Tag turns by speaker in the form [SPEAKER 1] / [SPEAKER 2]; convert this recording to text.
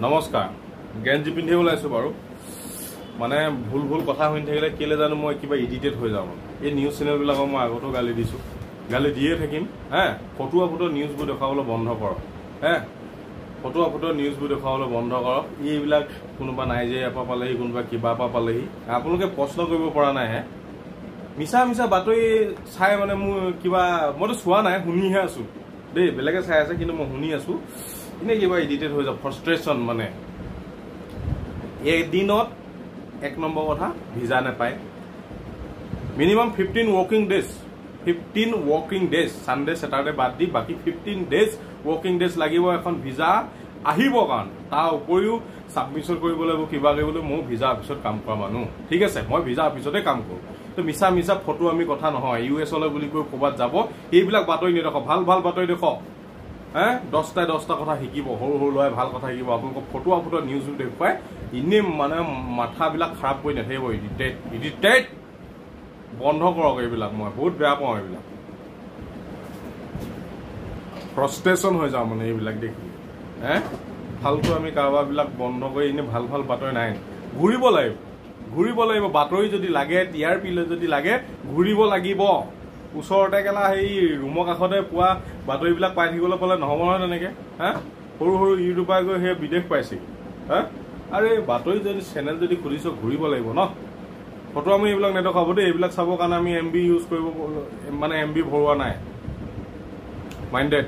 [SPEAKER 1] নমস্কাৰ। গেঞ্জি পিন্ধি ওলাইছোঁ বাৰু, মানে ভুল ভুল কথা শুনি থাকিলে কেলৈ জানো মই কিবা ইৰিটেট হৈ যাওঁ। এই নিউজ চেনেলবিলাকক মই আগতেও গালি দিছোঁ, গালি দিয়ে থাকিম। হে, ফটুৱা ফটুৱা নিউজবোৰ দেখুৱাবলৈ বন্ধ কৰক। হে, ফটুৱা ফটুৱা নিউজবোৰ দেখুৱাবলৈ বন্ধ কৰক। এইবিলাক কোনোবা নাইজেৰিয়াৰ পৰা পালেহি, কোনোবা কিবা পৰা পালেহি, আপোনালোকে প্ৰশ্ন কৰিব পৰা নাই। হে, মিছা মিছা বাতৰি চাই মানে মোৰ কিবা, মইতো চোৱা নাই, শুনিহে আছোঁ দেই, বেলেগে চাই আছে কিন্তু মই শুনি আছোঁ, এনেই কিবা ইৰিটেট হৈ যাওঁ, ফ্ৰাষ্ট্ৰেশ্যন। মানে এদিনত এক নম্বৰ কথা ভিজা নাপায়, minimum 15 working days, 15 working days, Sunday Saturday বাদ দি বাকী 15 ডেইজ ৱৰ্কিং ডেইজ লাগিব এখন ভিজা আহিব কাৰণে। তাৰ উপৰিও ছাবমিশ্যন কৰিব লাগিব, কিবা কৰিব লাগিব। ময়ো ভিজা অফিচত কাম কৰা মানুহ, ঠিক আছে, মই ভিজা অফিচতে কাম কৰোঁ। তো মিছা মিছা ফটো আমি কথা নহয়, ইউ এছলৈ বুলি কৈ ক'ৰবাত যাব, এইবিলাক বাতৰি নেদেখক, ভাল ভাল বাতৰি দেখক। হে, দহটাই দহটা কথা শিকিব, সৰু সৰু ল'ৰাই ভাল কথা শিকিব। আপোনালোকক ফটোৱা ফটোৱা নিউজবোৰ দেখুৱাই এনেই মানে মাথাবিলাক খাৰাপ কৰি নাথাকিব। ইৰিটেট, ইৰিটেট বন্ধ কৰক এইবিলাক, মই বহুত বেয়া পাওঁ এইবিলাক, ফ্ৰাষ্ট্ৰেশ্যন হৈ যাওঁ মানে এইবিলাক দেখি। হে, ফাল্টু আমি কাৰোবাৰবিলাক বন্ধ কৰি এনেই ভাল ভাল বাতৰি নাই, ঘূৰিব লাগিব, ঘূৰিব লাগিব। বাতৰি যদি লাগে, টি আৰ পিলৈ যদি লাগে, ঘূৰিব লাগিব। ওচৰতে কেলা সেই ৰুমৰ কাষতে পোৱা বাতৰিবিলাক পাই থাকিবলৈ পালে নহ'ব নহয় তেনেকৈ। হা, সৰু সৰু ইউটিউবাৰ গৈ সেই বিদেশ পাইছেগৈ। হা, আৰু এই বাতৰি যদি চেনেল যদি খুলিছ, ঘূৰিব লাগিব ন। ফটো আমি এইবিলাক নেদেখাব দেই, এইবিলাক চাবৰ কাৰণে আমি এম বি ইউজ কৰিব, মানে এম বি ভৰোৱা নাই। মাইণ্ডেড।